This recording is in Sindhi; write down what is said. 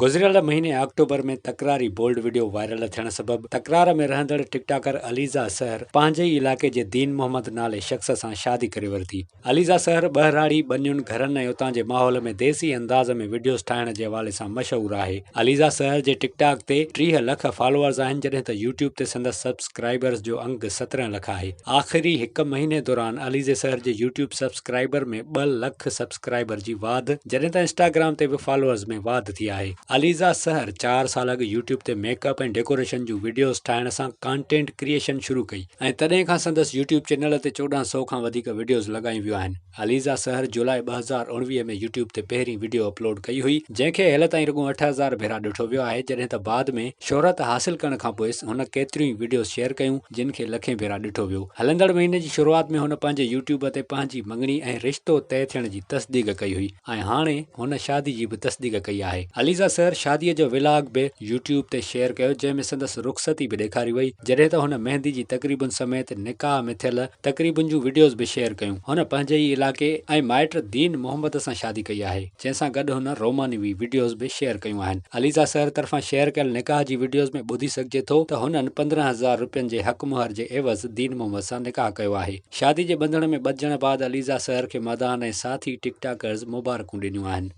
گذريل مهيني آڪٽوبر ۾ تڪراري بولڊ وڊيو وائرل ٿيڻ سبب تڪرار ۾ رهندڙ ٽڪ ٽاڪر عليزا سحر پنهنجي ئي علائقي جي دين محمد نالي شخص سان شادي ڪري ورتي. عليزا سحر ٻهراڙي، ٻنين، گهرن ۽ اتان جي ماحول ۾ ديسي انداز ۾ وڊيوز ٺاهڻ جي حوالي سان مشهور آهي. عليزا سحر جي ٽڪ ٽاڪ تي 30 لک فالوورز آهن جڏهن ته يوٽيوب تي سندس سبسڪرائبرز جو انگ 17 لک آهي. آخري هڪ مهيني دوران عليزي سحر جي يوٽيوب سبسڪرائبر ۾ 2 لک سبسڪرائبر جي واڌ، جڏهن ته انسٽاگرام تي به فالوورز ۾ واڌ ٿي آهي. عليزا سحر چار سال اڳ يوٽيوب تي ميڪ اپ ۽ ڊيڪوريشن جون وڊيوز ٺاهڻ سان ڪانٽينٽ ڪريئيشن شروع ڪئي ۽ تڏهن کان سندس يوٽيوب چينل تي 1400 کان وڌيڪ وڊيوز لڳايون ويون آهن. عليزا سحر جولاء 2019 ۾ يوٽيوب تي پهرين وڊيو اپلوڊ ڪئي هئي، جنهن کي هيل تائين رڳو 8000 ڀيرا ڏٺو ويو آهي، جڏهن ته بعد ۾ شهرت حاصل ڪرڻ کانپوء هن ڪيتريون ئي وڊيوز شيئر ڪيون، جن کي لکين ڀيرا ڏٺو ويو. هلندڙ مهيني جي شروعات ۾ هن پنهنجي يوٽيوب تي پنهنجي مڱڻي ۽ رشتو طئي ٿيڻ جي تصديق ڪئي هئي ۽ هاڻي هن شادي جي به تصديق ڪئي آهي. عليزا سحر شادي جو ولاگ به يوٽيوب تي شيئر ڪيو جنهن ۾ سندس رخصتي به ڏيکاري وئي جڏهن ته هن مهندي جي تقريبن سميت نڪاح ۾ ٿيل تقريبن جون وڊيوز به شيئر ڪيون. هن پنهنجي ئي علائقي ۽ مائٽ دين محمد سان شادي ڪئي آهي. جنهن سان گڏ هن رومانوي وڊيوز به شيئر ڪيون آهن. عليزا سحر طرفان شيئر ڪيل نڪاح جي وڊيوز ۾ ٻڌي سگهجي ٿو ته هنن 15 هزار روپين جي حق مهر جي عيوض دين محمد سان نڪاح ڪيو آهي. شادي جي ٻنڌڻ ۾ ٻڌجڻ بعد عليزا سحر کي مداحن ۽ ساٿي ٽڪ ٽاڪرز مبارڪون ڏنيون آهن.